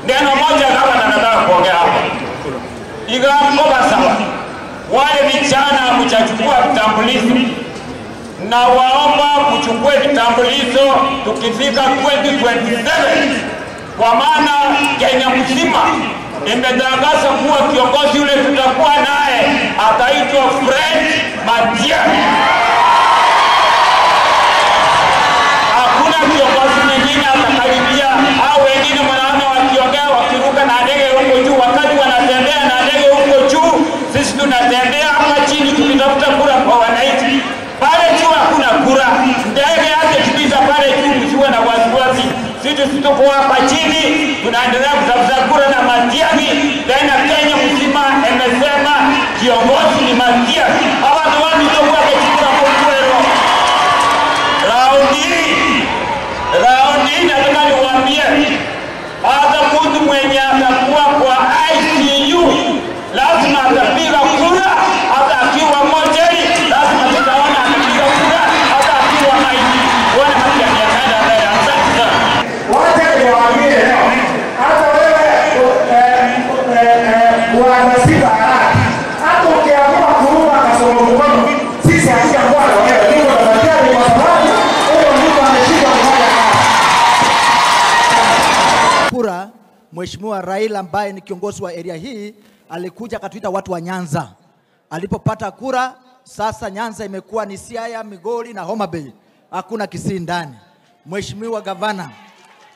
Neno moja kama nataka kuongea hapa. Ingawa sawa. Wale vijana mchachukua vitambulisho na waomba kuchukue vitambulisho tukifika 2027, kwa maana Kenya mzima imetangaza kuwa kiongozi yule tutakuwa naye ataitwa Fred Matiang'i. Hakuna kiongozi mwingine atakaribia. Hao wengine wanaona wakiongea wakiruka na ndege huko juu, wakati wanatembea na ndege huko juu, sisi tunatembea hapa chini tukitafuta kura kwa wananchi. Pale juu hakuna kura, ndege yake kipita pale juu, msiwe na wasiwasi. Sisi tuko hapa chini tunaendelea kutafuta kura na Matiang'i. Tena Kenya mzima imesema kiongozi ni Matiang'i. Hawa ndio watu ndio wakachukua kura. Raundi nataka niwaambie, hata mtu mwenye atakuwa kwa ICU lazima atapiga kura, hata akiwa mochari lazima tutaona atapiga kura, hata akiwa ICU. Bwana haki ya mbele. Asante sana. Wacha niwaambie leo, hata wewe bwana Simba Arati, hata ukiamua kuruka kasoro mkono, sisi hatutakuwa na wewe. Tuko na Matiang'i kwa sababu huyo mtu ameshindwa kufanya kazi. Kura Mheshimiwa Raila ambaye ni kiongozi wa area hii alikuja akatuita watu wa Nyanza. Alipopata kura, sasa Nyanza imekuwa ni Siaya, Migori na Homa Bay. Hakuna Kisii ndani. Mheshimiwa Gavana,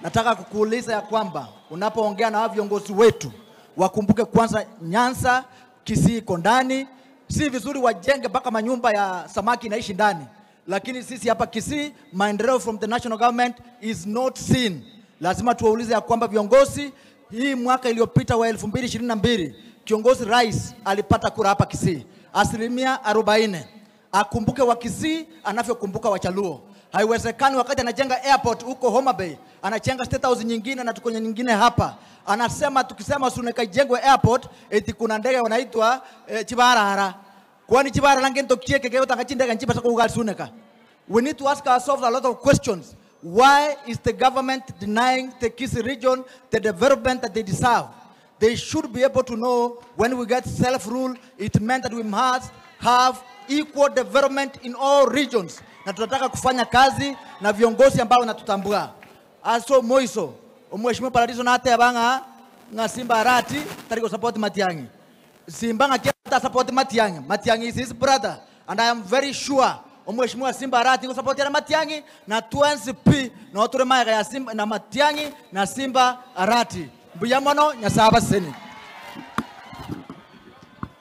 nataka kukuuliza ya kwamba unapoongea na viongozi wetu wakumbuke kwanza Nyanza, Kisii iko ndani. Si vizuri wajenge mpaka manyumba ya samaki inaishi ndani. Lakini sisi hapa Kisii, maendeleo from the national government is not seen. Lazima tuwaulize ya kwamba viongozi, hii mwaka iliyopita wa 2022, kiongozi rais alipata kura hapa Kisii 40%. Akumbuke wa Kisii anavyokumbuka Wachaluo. Haiwezekani wakati anajenga airport huko Homa Bay, anajenga state house nyingine na tuko nyingine hapa. Anasema tukisema Suneka ijengwe airport, eti kuna ndege wanaitwa Chibarara. Kwani Chibarara ngento kieke keo tangachindega nchipa sako Suneka. We need to ask ourselves a lot of questions. Why is the government denying the Kisii region the development that they deserve? They should be able to know when we get self-rule, it meant that we must have equal development in all regions. Na tunataka kufanya kazi na viongozi ambao wanatutambua. Aso Moiso, Mheshimiwa Paradiso na hata banga nga Simba Arati tariko support Matiang'i. Simba nga kiata support Matiang'i. Matiang'i is his brother and I am very sure Mheshimiwa Simba Arati support ya Matiang'i na 2NCP na watu ya Simba na Matiang'i na Simba Arati. Mbuya mono nyasaba seni.